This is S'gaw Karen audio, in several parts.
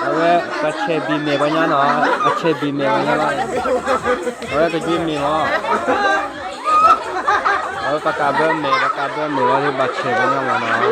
အဝဲ ပှၤဆဲးဘံၣ်မဲာ်ပှၤညါနီၤ, အဆဲးဘံၣ်မဲာ်ပှၤညါလီၤ, အဝဲကယွ့မဲာ်မး, အဝဲပှၤကးဘၢမဲာ်, ပှၤကးဘၢမဲာ်ဝဲ ဘၣ်ဆဲးပှၤညါမးနီၤ.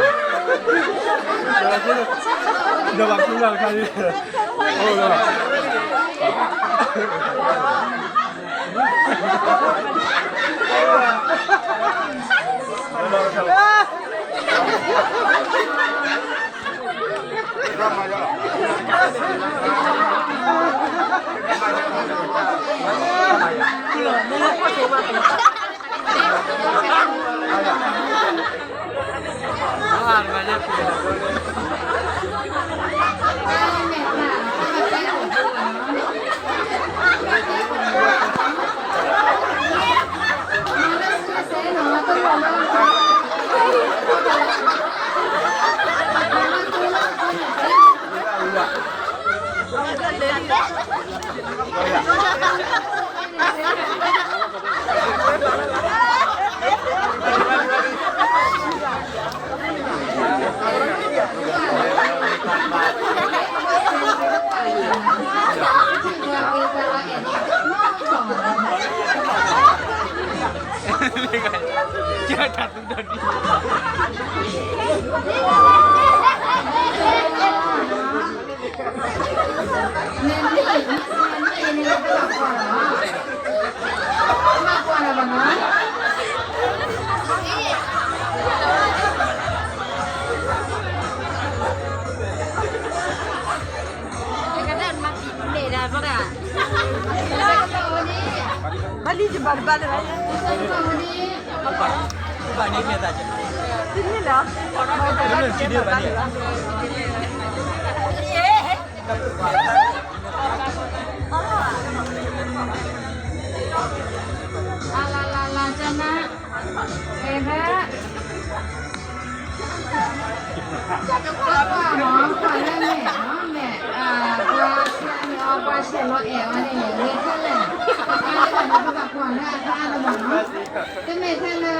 တမ့ၢ်ထဲလၢ လ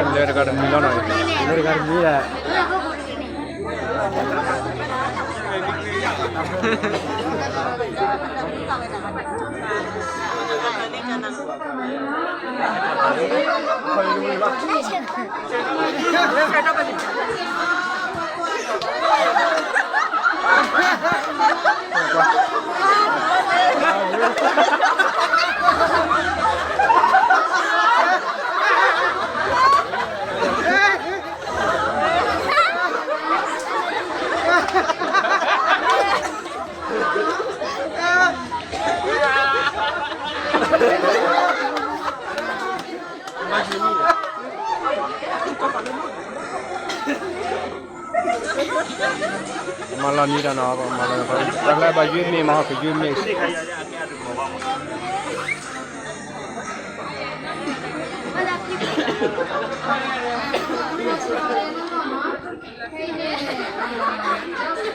ၢတဂၤတမံၤလီၤနီၤ, လၢတဂၤတမံၤလၢ မၤလီၤနံၤဒီးနီၤ, ပှၤလၢဘၣ်ယွ့မ့ၢ်မၤဟီၣ်ကယွ့မ့ၢ်